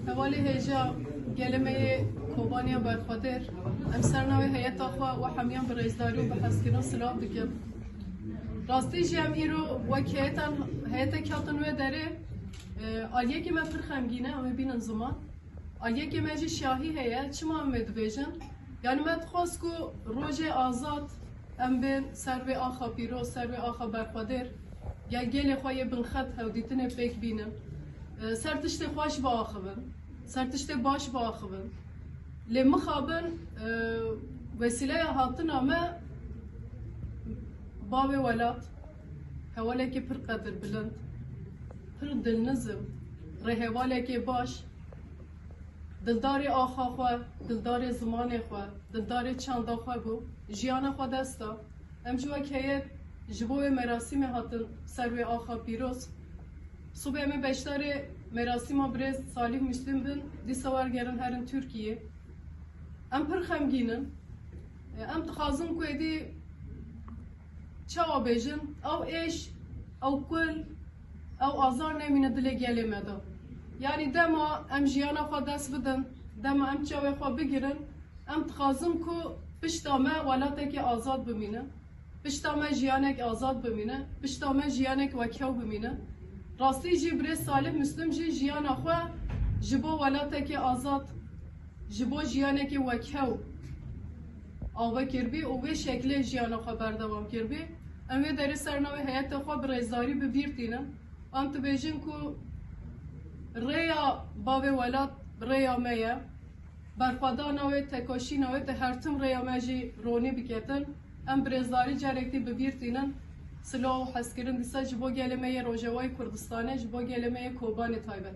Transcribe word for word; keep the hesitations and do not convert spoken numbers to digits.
Hevalê hêja gelê me yê Kobanê ya berxwedêr, em ser navê heyeta xwe we hemiyan bi rêzdarî û bi hezkirin silav dikin. Rastî jî em îro wek heyetan, heyetek hatin wê derê, e, aliyekê me pir xemgîn e, em ê bînin ziman. Aliyekê me jî şahî heye, çima em ê dibêjin? Yani me dixwest ku rojê azad em bên ser vê axa pîroz, ser vê axa berxwedêr, gel gelê xwe yê binxet hewdîtinê pêk bînin. E, ser tiştê xweş biaxivin, ser tiştê baş biaxivin. Lê mixabin, e, wesîleya hatina me bavê welat, hevalekî pir qedirbilind, pir dilnizim, rêhevalekê baş, dildarê axa xwe, dildarê zimanê xwe, dildarê çanda xwe bû, jiyana xwe dest da. Em jî wek heyet ji bo wê merasîmê hatin ser wê axa pîroz. Sibê em ê beşdarê merasîma birêz Salih Müslüm bin, dîsa wergerin herin Tirkiyê. Em pir xemgîn in. Em dixwazin ku êdî çawa bêjin, ew êş, ew kul, ew azar nemîne dilê gelê me de. Yanî dema em jiyana xwe dest bidin, dema em çavê xwe bigirin, em dixwazin ku pişta me welatekê azad bimîne, pişta me jiyanek azad bimîne, pişta me jiyanek wekhew bimîne. Rastî jî birêz Salih Müslüm jî jiyana xwe ji bo welatekê azad, ji bo jiyanekê wekhew ava kirbî û wê şeklê jiyana xwe berdewam kirbî. Em wê derê ser navê heyetê xwe bi rêzdarî bi bîr tînin. Em dibêjin ku rêya bavê welat rêya me ye. Berxwedana wê, tekoşîna wê di her tim rêya me jî ronî biketin. Em bi rêzdarî carek dî bi bîr tînin. Silav û hezkirin dîsa ji bo gelê me yê Rojavayê Kurdistanê, ji bo gelê me yê Kobanê taybet.